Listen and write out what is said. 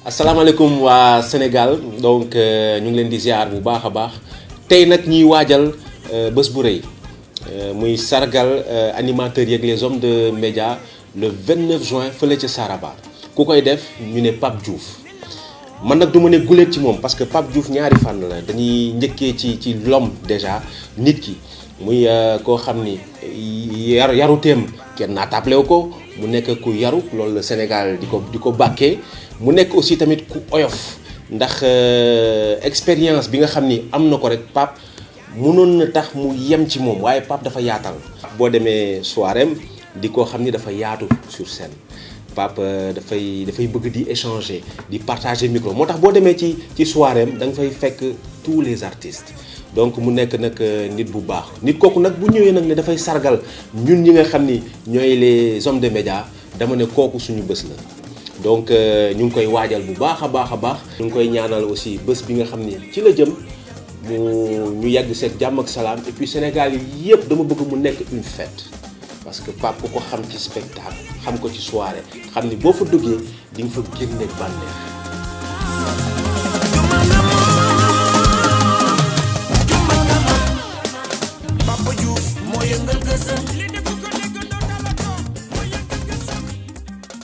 asalaamaaleykum waa Sénégal donc ñu ngi leen di ziar bu baax a baax tey nag ñuy waajal bés bu rëy muy sargal animateurs yeeg les hommes de médias le 29 juin fële ca Saraba ku koy def ñu ne Pape Diouf man nag du ma ne guléet ci moom parce que Pape Diouf ñaari fànn la dañuy njëkkee ci l'homme déjà nit ki muy koo xam ni yaruteem kenn naatable ko mu nekk ku yaru loolu Sénégal di ko bàkkee mu nekk aussi tamit ku oyof ndax expérience bi nga xam ni am na ko rek Pape mënoon na tax mu yem ci moom waaye Pape dafa yaatal. boo demee soirée di koo xam ni dafa yaatu sur scène Pape dafay bëgg di échanger di partager micro moo tax boo demee ci soirée da nga fay fekk tous les artistes. donc mu nekk nag nit bu baax nit kooku nag bu ñëwee nag ne dafay sargal ñun ñi nga xam ni ñooy les hommes de médias dama ne kooku suñu bés la donc ñu ngi koy waajal bu baax a baax a baax. ñu ngi koy ñaanal aussi bés bi nga xam ni ci la jëm ñu yàgg seeg jàmm ak salaam et puis Sénégal yi yëpp dama bëgg mu nekk une fête parce que Pape ku ko xam ci spectacle xam ko ci soirée xam ni boo fa duggee di nga fa génne bànneex.